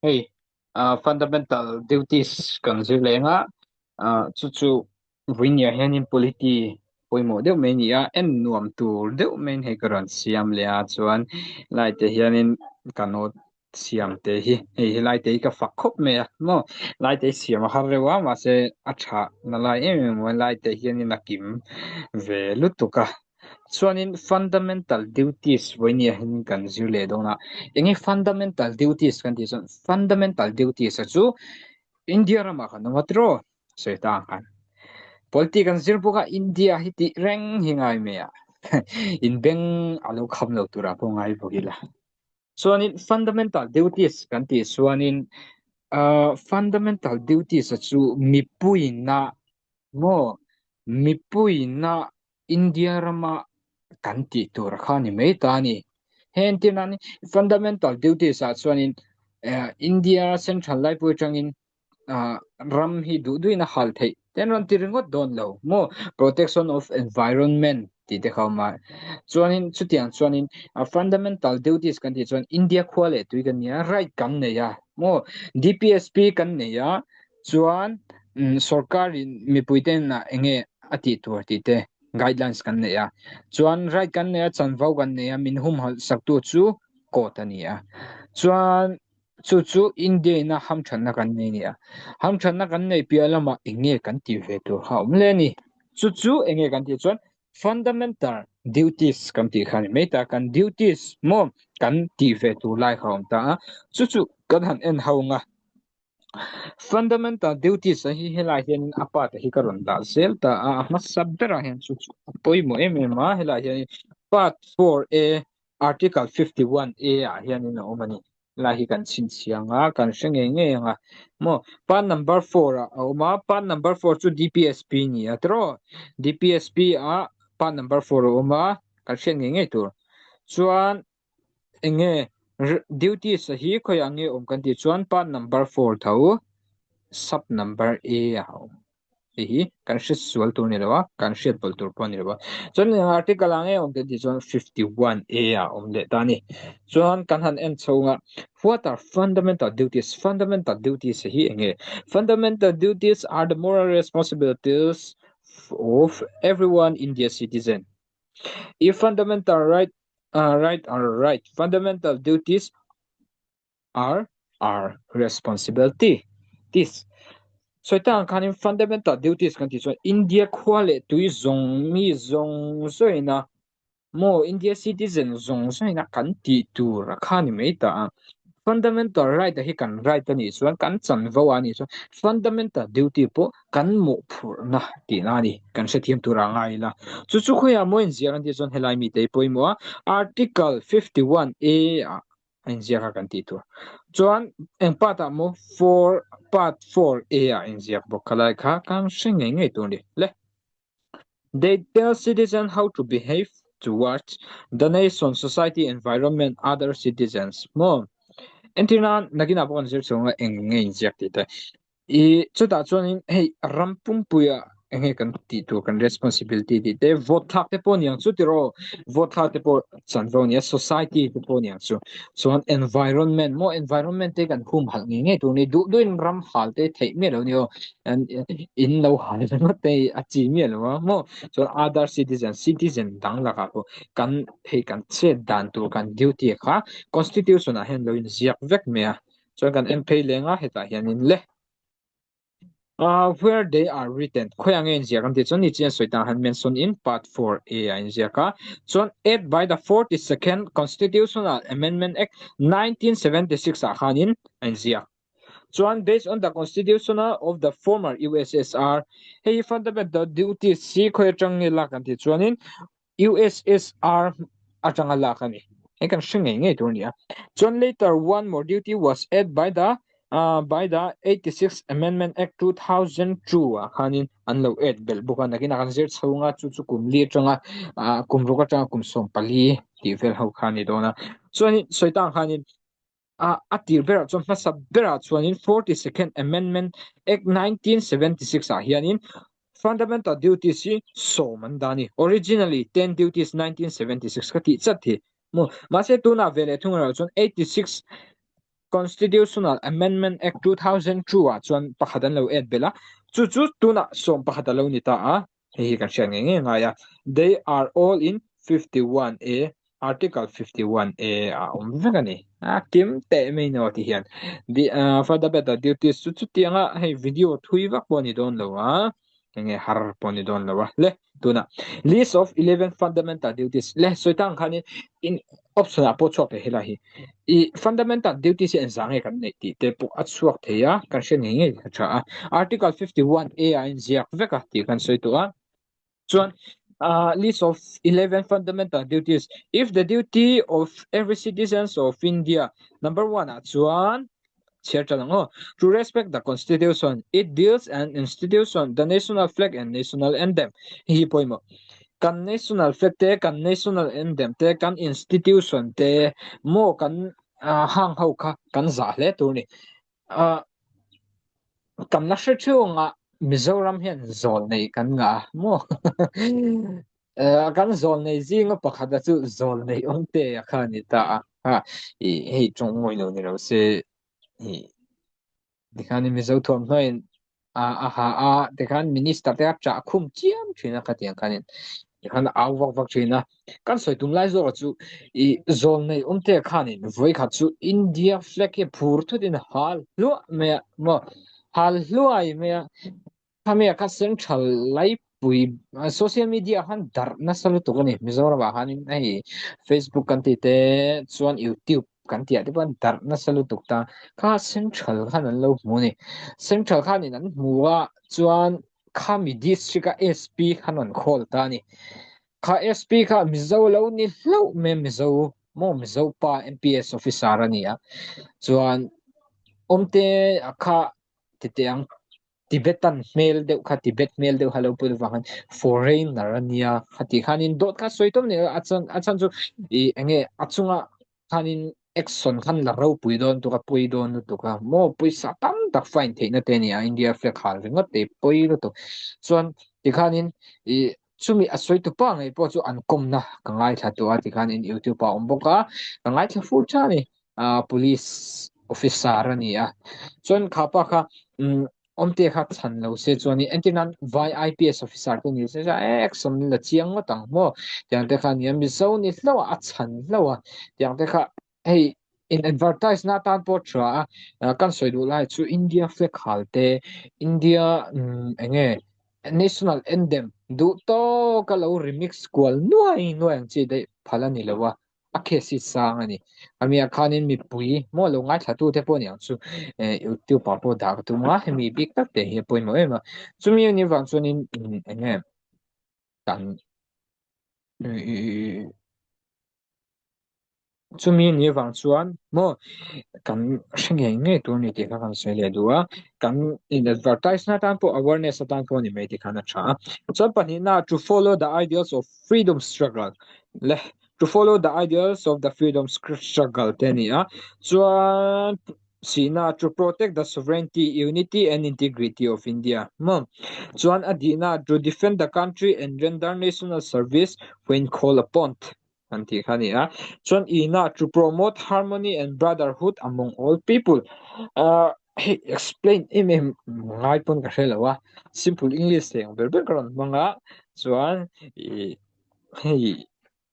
Hei fundamental duties kan zir leng a, chu chu vawinia hianin polity pawimawh deuh mai a ni a, en nuam tur deuh maiin hei ka rawn siam leh a, chuan lai te hianin ka note siam te hi hei helai te hi ka fak khawp mai a maw lai te hi siam a har reuh a mahse a tha na lai em em a lai te hianin a kim ve lutuk a chuanin fundamental duties vawinia hian kan zir leh dawn a enge fundamental duties kan tih chuan fundamental duties a chu India ramah kan awm a tiraw sawi ta ang khan politics kan zir bawk a India hi tih reng hi ngai mai a inbeng a lo kham lo turah pawh ngai bawk ila. Chuanin fundamental duties kan tih chuanin uh, fundamental duties a chu mipuina maw mipuina India rama kan tih tur kha ni mai ta ni. He entir nan fundamental duties ah chuanin uh, India central laipui atangin ram hi duh duhin a hal theih te an rawn ti ringawt dawn lo maw protection of environment tih te kha a awm a chuanin chutiang chuanin a fundamental duties kan tih chuan India khua leh tui kan nia right kan nei a maw D_P_S_P kan nei a chuan sorkarin mipui te hnenah eng nge a tih tur tih te guidelines kan nei a chuan right kan nei a chanvo kan nei a min humhalh sak tu chu court a ni a chuan. Chu chu India ina hamthanna kan nei a ni a, hamthanna kan neih piah lamah eng nge kan tih ve tur kha a awm hle a ni. Chu chu eng nge kan tih chuan fundamental duties kan tih kha a ni mai ta, kan duties maw kan tih ve tur lai kha a awm ta a, chu chu kan han en ho ang a. Fundamental duties a hi helai hianin a part hi ka rawn dah zel ta a, a hmasa berah hian chu chu a pawimawh em em a, helai hianin part 4A Article 51 A ah hianin a awm a ni. Helai hi kan chhinchhiang a, kan hre ngei ngei ang a. Maw, part number 4 ah a awm a, part number 4 chu DPSP ni a tiraw? DPSP ah part number 4 a awm a, kan hriat ngei ngei tur. Chuan eng nge duties a hi khawiah nge awm kan tih chuan part number 4 tho sub number A ah a awm. Hei hi kan hre sual tur ni lo a, kan hriat pawlh tur pawh a ni lo a. Chuan article ah nge awm kan tih chuan 51A ah a awm leh ta a ni. Chuan kan han en chhung a, what are fundamental duties? Fundamental duties hi eng nge? Fundamental duties are the moral responsibilities of everyone India citizen. If fundamental right uh, right are right, fundamental duties are our responsibility. This sawi tak ang khanin fundamental duties kan tih chuan India khua leh tui zawng mi zawng zawina maw India citizen zawng zawina kan tih tur a kha ni mai ta a. Fundamental right a hi kan right a nih chuan kan chanvo a nih chuan fundamental duty pawh kan mawhphurhna tihna a ni. Kan hrethiam tur a ngai ila. Chu chu khawiah maw inziak an tih chuan helai mite hi pawimawh a Article 51A ah a inziak a kan tih tur. Chuan eng part ah maw 4 part 4A ah inziak bawk khalai kha kan hre ngei ngei tur a ni. Le. They tell citizen how to behave towards the nation, society, environment, other citizens. Maw? Entirnan nakinah pawh kan zir chhung a eng nge inziak tih te. I chutah chuanin hei ram pumpuia eng nge kan tih tur kan responsibility tih te vote thlak te pawh niang chu tiraw vote thlak te pawh chanvo ania society te pawh niang chu chuan environment maw environment te kan humhalh ngei ngei tur ni duh duhin ram hal te theih miah lo ni aw in lo hal ringawt te a chi miah lo a maw chuan other citizen citizen dang lakah pawh kan hei kan chet dan tur kan duty kha constitution ah hian lo inziak vek mai a. Chuan kan en phei leng a hetah hianin le uh, where they are written khawiah nge inziak an tih chuan ni chian sawi tan han mention in part 4a a inziak a chuan add by the 42nd Constitutional Amendment Act 1976 ah khanin a inziak chuan based on the constitutional of the former USSR hei fundamental duties si khawi atang nge lak an tih chuanin USSR atanga lak a ni. Hei kan hre ngei ngei tur a ni a. Chuan later one more duty was added by the uh, by the 86 Amendment Act 2002 ah khanin an lo add belh bawk a. Nakinah kan zir chhunga chu chu kum li atanga uh, kum ruk atanga kum 14 tih vel ho kha a ni dawn a. Chuanin sawi tang khanin A a tir berah chuan hmasa berah chuanin 42nd Amendment Act 1976 ah hianin Fundamental Duties hi sawm an dah a ni. Originally 10 duties 1976 ka tih chat hi maw. Mahse tunah ve leh thung erawh chuan 86. Constitutional Amendment Act 2002 ah chuan pakhat an lo add belh a, chu chu tunah 11 a lo ni ta a, hei hi kan hriat ngei ngei ngai a, they are all in 51A, Article 51A ah awm vek a ni. A kim teh mai no ti hian the further better duties chu chutianga hei video thui vak pawh a ni dawn lo a, enge har pawh a ni dawn lo a le tuna list of 11 fundamental duties le sawi tang khanin in option ah pawh chhuak thei helai hi i fundamental duties hi engzah nge kan neih tih te pawh a chhuak thei a kan hre ngei ngei a tha a article 51 a a inziak vek a tih kan sawi tawh a chuan uh, list of 11 fundamental duties if the duty of every citizens of India number 1 ah chuan Chhiar ṭan ang aw. To respect the constitution, it deals and institution, the national flag and national anthem. Hei hi pawimawh. Kan national flag te, kan national anthem te, kan institution te maw kan hang ho kha kan zah hle tur ni. Kan la hre theuh Mizoram hian zawl nei kan ngah a maw. Kan zawl nei zinga pakhata chu zawl nei awm te a kha a ni ta a, ha ih hei tawng ngawi lo ni lo se ih tikhanin Mizo thuamhnuaiin a a ha a tikhan minister te a chah khum chiam thin a khatiang khanin tikhan a au vak vak thin a, kan sawi tum lai zawk chu ih zawl nei awm te khanin vawikhat chu India flag hi phur thutin hal hluah mai a maw hal hluai mai a. Khami ah kha central laipui social media ah khan darh nasa lutuk a ni. Mizoram ah khanin hei Facebook kan tih te chuan YouTube kan tih ah te pawh an darh nasa lutuk ta. Kha central khan an lo hmu a ni. Central khanin an hmu a chuan khami district a SP khan an call ta a ni. Kha SP kha Mizo lo ni hlauh mai a Mizo maw Mizo pa MPS officer a ni a. Chuan awmte a kha titeh ang. Tibetan hmel deuh kha Tibet hmel deuh kha lo put avang khan foreigner a nia kha tih khanin dawt kha sawi tawp ni a chan a chhan chu ih eng nge a chunga khanin action khan la ropui dawn tuk a pawi dawn lutuk a maw pawisa tam tak fine theihna te a ni a India flag hal ringawt te pawi lutuk chuan tikhanin ih chumi a sawi tupa ngei pawh chu an kawmna ka ngaithla tawh a tikhanin YouTube ah a awm bawk a ka ngaithla fur tha a ni. ah police officer a ni a chuan kha pa kha umm awmte kha chhan lo se chuanin entir nan vai IPS officer te ni se chuan eh action la chiang ngawt ang maw tiang te kha a ni a mizo ni hlauh a a chhan hlauh a tiang te kha hei in advertise na atan pawh a tha a kan sawi duh lai chu India flag hal te India umm eng nge national anthem duh tawka lo remix kual nuai nuai ang chi daih phal a ni lo a. a case hi sang a ni. Amiah khanin mipui maw lo ngaithla te pawh a ni ang chu eh youtube ah pawh dah ka tum a hemi bik tak te hi a pawimawh em a chumi anih vang chuanin eng nge kan chumi anih vang chuan maw kan hre ngei ngei tur a ni tih kha kan sawi leh duh a kan in advertise na atan pawh awareness atan pawh a ni mai tih khan a tha a chuan pahnihna to follow the ideals of freedom struggle le To follow the ideals of the freedom struggle te a ni a, chuan sihna to protect the sovereignty, unity and integrity of India maw? Chuan a dihna to defend the country and render national service when called upon kan tih kha a ni a, chuan ihna to promote harmony and brotherhood among all people. Ahh hei explain em em ngai pawn ka hre lo a, simple English thei ang ber ber ka rawn hmang a, chuan ih hei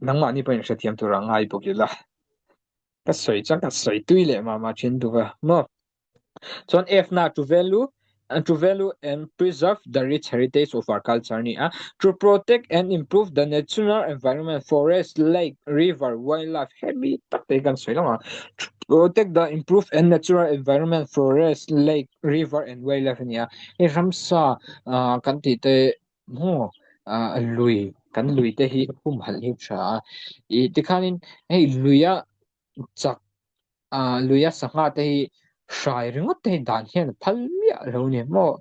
nangmahni pawhin hrethiam tur a ngai bawk ila ka sawi chuan ka sawi tui leh mah mah thin duh a maw chuan F na to value and to value and preserve the rich heritage of our culture ni a to protect and improve the natural environment forest lake river wildlife hemi tak te kan sawi lo a to protect the improve and natural environment forest lake river and wildlife ani a hei ramsa ah kan tih te Maw ah lui kan lui te hi humhalh hi tha a ih tikhanin hei luia chak ah luia sangha te hi hrai ringawt te hi dan hian a phal miah lo a ni maw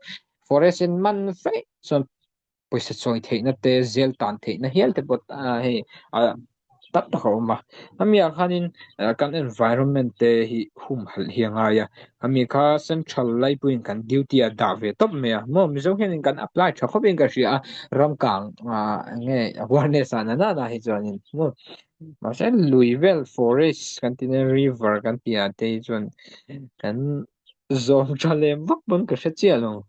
forest in man feih chuan pawisa chawi theihna te zel tan theihna hial te pawh ah hei ah. Tam tak a awm a, ami ah khanin kan environment te hi humhalh hi a ngai a, ami kha central laipuiin kan duty a dah ve tawp mai a, maw Mizo hianin kan apply tha khawpin ka hria a, ram kang ah enge awareness ah na na hi chuanin maw mahse lui vel forest kan tih na river kan tih ah te hi chuan kan zawm tha lem vak pawn ka hre chiah lo.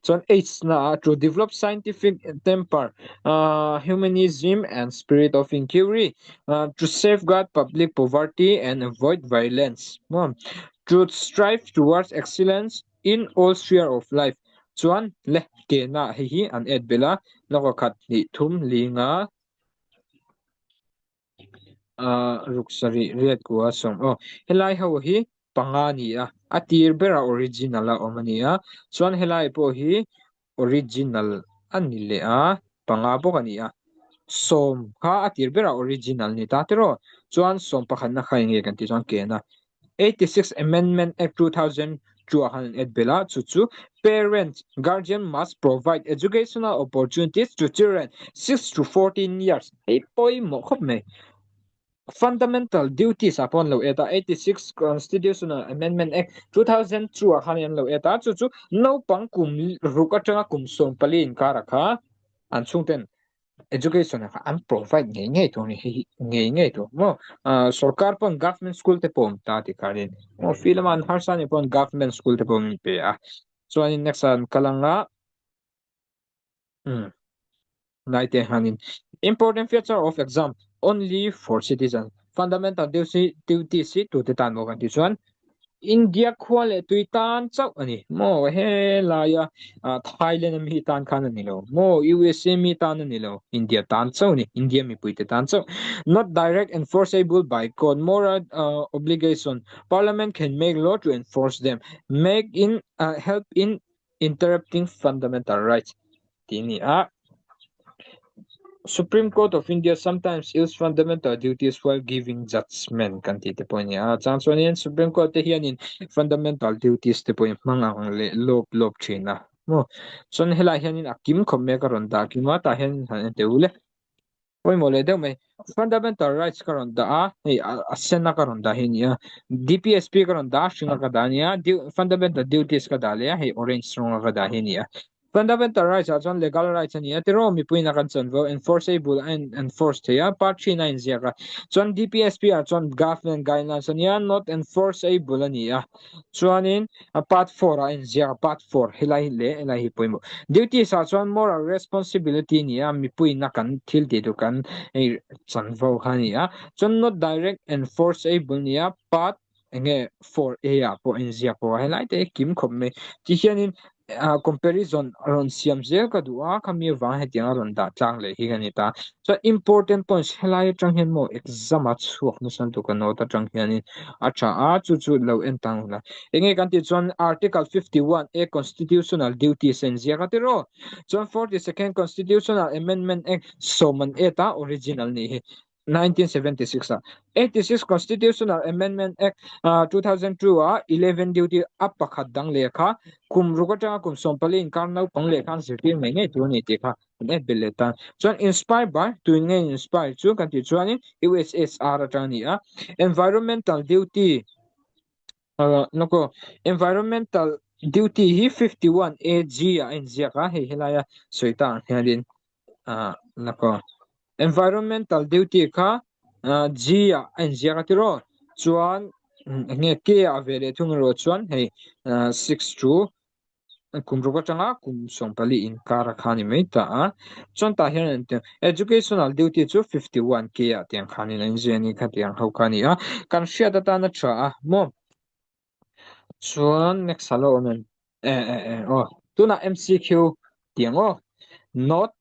Chuan H na to develop scientific temper, uh, humanism and spirit of inquiry, uh, to safeguard public poverty and avoid violence. To strive towards excellence in all sphere of life. Chuan le ke na hei hi an et bela laka khat hnih thum li nga Ah ruk sarih riat kua sawm aw helai ho hi panga a ni a a tir berah original a awm a ni a chuan helai pawh hi original a ni leh a panga bawk a ni a sawm kha a tir berah original a ni ta tiraw chuan sawm pakhatna kha eng nge kan tih chuan ken a. 86 Amendment Act 2002 ah khan an add belh a, chu chu Parents, guardian must provide educational opportunities to children 6 to 14 years hei pawimawh khawp mai. Fundamental duties ah pawh an lo add a, 86 Constitutional Amendment Act 2002 ah khan an lo add a, chu chu naupang kum ruk atanga kum 14 inkar ah kha an chhungten education ah kha an provide ngei ngei tur ni hei hi ngei ngei tur maw ah sorkar pawn government school te pawh awm ta ti khanin maw fee lama an harsa anih pawn government school te pawh min pe a chuanin next ah an kal anga umm lai te hianin important feature of exam only for citizen fundamental duties hi tute tan maw kan tih chuan India khua leh tui tan chauh a ni maw helaia Thailand a mi tan khan a ni lo maw USA mi tan a ni lo India tan chauh a ni India mipui te tan chauh not direct enforceable by court moral obligation parliament can make law to enforce them make in help in interrupting fundamental rights tih a ni a. Supreme Court of India sometimes use fundamental duties while giving judgment kan tih te pawh a ni a. Chang chuanin Supreme Court te hianin fundamental duties te pawhin hmang ang leh lawp lawp thin a. Maw? Chuan helai hianin a kim khawp mai a ka rawn dah kim a, tah hian han en teh u le. Pawimawh leh deuh mai. Fundamental rights ka rawn dah a, hei a sen a ka rawn dah hi a ni a. DPSP ka rawn dah a, hring a ka dah a ni a. Fundamental duties ka dah leh a, hei orange rawng a ka dah hi a ni a. Fundamental rights ah chuan legal rights a ni a, tiraw mipuiin a kan chanvo enforceable a enforce thei a, part three in a inziak a. Chuan DPSP ah chuan government guidelines a ni a, not enforceable a ni a. Chuanin part 4 ah a inziak a, part 4 helai hi leh helai hi pawimawh. Duties ah chuan moral responsibility a ni a, mipuiin a kan thil tih tur kan hei chanvo kha a ni a. Chuan not direct enforceable a ni a, part enge 4A ah pawh a inziak bawk a, helai te hi kim khawp mai. Tihianin ah comparison a rawn siam zel ka duh a, khami avang hetiang a rawn dah tlang leh hi ka ni ta. Chuan important points helai atang hian maw exam a chhuak nasa lutuk a note atang hianin a tha a, chu chu lo en tang ula. Enge kan tih chuan article 51 A constitutional duties a inziak a tiraw? Chuan 42nd constitutional amendment act sawm an et a original nih hi. 1976 a 86 Constitutional Amendment Act 2002 a 11 duty a pakhat dang leh kha kum ruk atanga kum 14 inkar naupang leh khan zirtir ngei ngei tur a ni tih kha an add belh leh ta. Chuan inspired by tuin nge inspire chu kan tih chuanin USSR atang a ni a. Environmental duty Nako environmental duty hi 51 AG ah a inziak a hei helaia sawi ta ang hianin ah nako environmental duty kha G ah a inziak a tiraw chuan enge K ah ve leh thung erawh chuan hei 6 to Kum ruk atanga kum 14 inkar a kha ni mai ta a. Chuan tah hian an ti educational duty chu 51 K ah tiang khanin an inzui a ni kha tiang ho kha a ni a. Kan hriat atana tha a maw. Chuan next a lo awm em? E e e aw. Tunah MCQ tiang aw. Note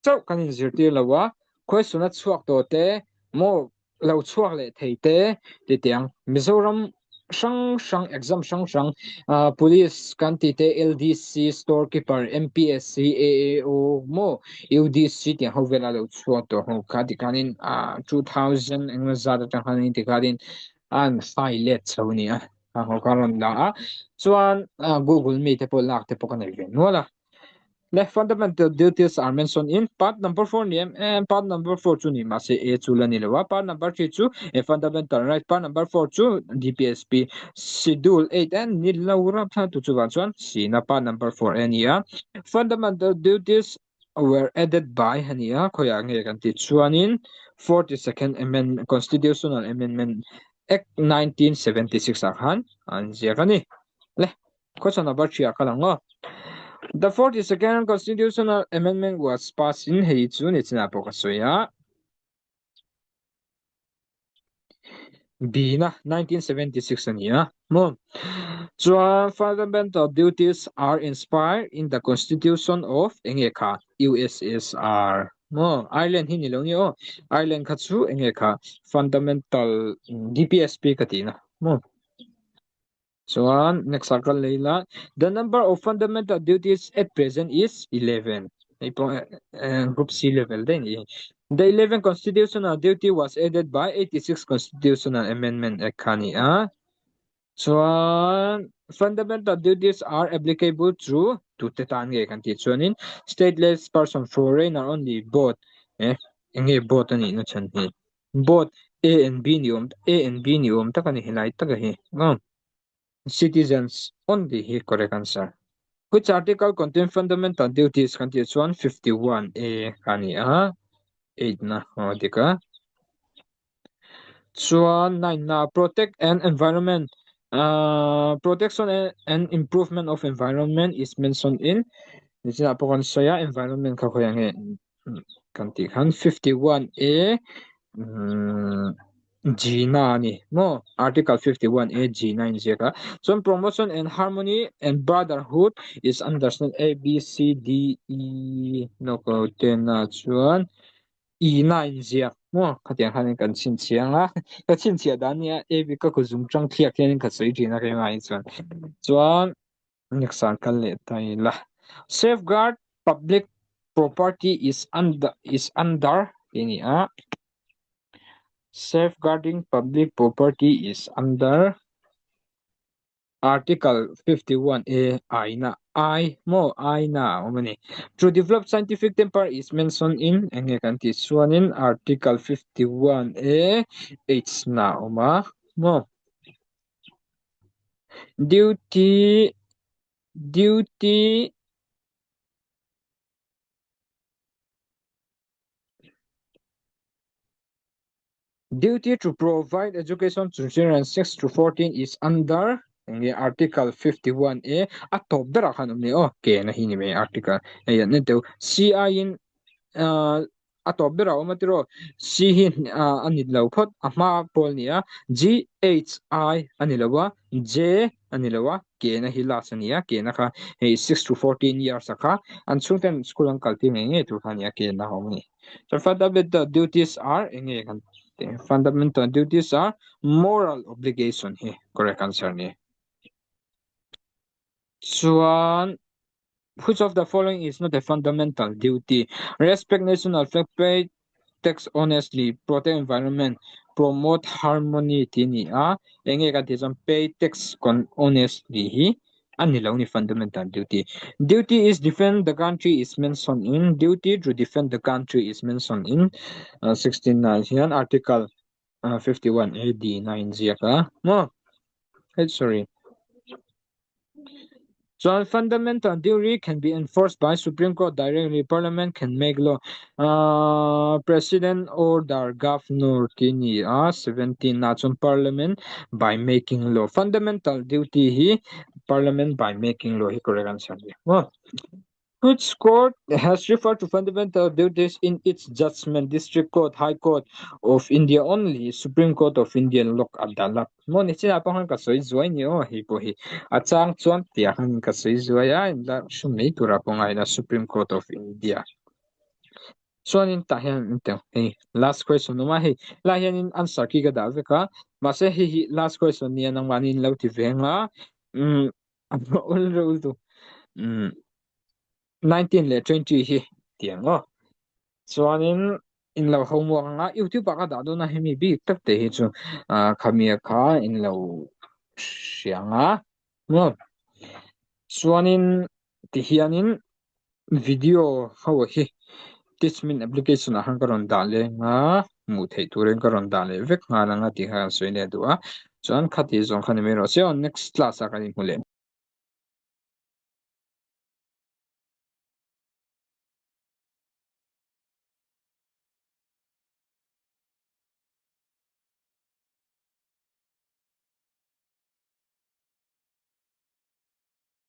chauh kan inzirtir lo a, question a chhuak tawh te maw lo chhuak leh thei te ti tiang Mizoram hrang hrang exam hrang hrang ah police kan tih te LDC store keeper MPSC AAO maw UDC tiang ho vela lo chhuak tawh ho kha tikhanin ah 2000 engemaw zat atang khanin tikhanin an hrai let chho a ni a hang ho kha a rawn la a chuan ah google mi te pawh lak te pawh ka nei ve nual a. Le fundamental duties are mentioned in part number 4 ni em em part number 4 chu ni mahse A chu la ni lo a part number 3 chu e fundamental right part number 4 chu DPSP schedule 8 and ni lo ram thla tu chu wang chuan C na part number 4 a ni a fundamental duties were added by ani a khoya nge kan ti chuanin 42nd amendment constitutional amendment act 1976 ah khan an ziak ani le Question number 3 ah kal ang aw. The 42nd Constitutional Amendment was passed in hei chu ni chinah pawh ka sawi a. B na 1976 a ni a. Maw? Chuan fundamental duties are inspired in the Constitution of enge kha USSR. Maw? Ireland hi ni lo ni aw. Ireland kha chu enge kha fundamental DPSP ka tih na. Maw? Chuan next ah kal leh ila the number of fundamental duties at present is 11. Hei pawh group C level daih ni. The 11 constitutional duty was added by 86 constitutional amendment act kha ni a. Chuan fundamental duties are applicable to tute tan nge kan tih chuanin stateless person foreigner only both eh enge both anih na chhan hi. Both A and B ni awm A and B ni awm tak a ni helai taka hi aw citizens only hi correct answer. Which article contain fundamental duties kan tih chuan 51 A kha ni a 8 na aw dik a. Chuan 9 na protect and environment uh, protection and improvement of environment is mentioned in nichinah pawh kan sawi a environment kha khawiah nge kan tih khan 51 A G na a ni maw article 51 A G na inziak a chuan promotion and harmony and brotherhood is understand A B C D E lawk te na chuan E na inziak maw khatiang khan kan chhinchhiang a ka chhinchhiah dan nia A B ka kuzum tang thliak hian ka sawi thin a keimah hi chuan chuan Next ah kal leh ta ila. Safeguard public property is under is under tih a ni a. Safeguarding public property is under Article 51A aina I maw aina a awm a ni. To develop scientific temper is mentioned in eng nge kan tih chuanin Article 51A H na a awm a maw. Duty duty Duty to provide education to children 6 to 14 is under enge article 51A a tawp berah khan awm ni aw ke na hi ni mai article hei an en teuh CI in a tawp berah a awm a tiraw C hi a ni lo phawt a hma pawl a ni a G H I a ni lo a J a ni lo a K na hi last a ni a K na kha hei 6 to 14 years a kha an chhungten school an kal tir ngei ngei tur kha a ni a K na a awm a ni chuan fundamental duties are eng nge kan fundamental duties are moral obligation hi correct answer a ni chuan Which of the following is not a fundamental duty? Respect national flag, pay tax honestly, protect environment, promote harmony tih a ni a. Eng nge kan tih chuan pay tax honestly hi a ni lo ni fundamental duty. Duty is defend the country is mentioned in duty to defend the country is mentioned in 69 hian article 51 AD na inziak a maw? Hey, sorry. Chuan fundamental duty can be enforced by Supreme Court directly, Parliament can make law. Uh, President order governor tih ni a 17 ah chuan Parliament by making law. Fundamental duty hi Parliament by making law hi correct answer ni. Maw? Which court has referred to fundamental duties in its judgment? District Court, High Court of India only, Supreme Court of India Lok Adalat. Maw ni chinah pawh khan ka sawi zuai ni aw hei pawh hi a chang chuan tiah khan ka sawi zuai a inla hre mai tura pawh ngaina Supreme Court of India. Chuanin tah hian an teng hei last question awm a hei lai hianin answer khi ka dah vek a mahse hei hi last question nia nangmahni in lo ti ve anga umm A ul reuh lutuk. Umm 19 leh 20 hi tiang aw. Chuanin in lo ho muak anga YouTube ah ka dah dawn a hemi bik tak te hi chu ah khamia kha in lo hria anga maw. Chuanin ti hianin. Video ho hi Teachmint application ah khan ka rawn dah leng a, hmuh theih turin ka rawn dah leh vek nghal ang a tih kha kan sawi leh duh a. Chuan khati zawng kha ni mai rawh se aw, next class ah kan inhmu leh.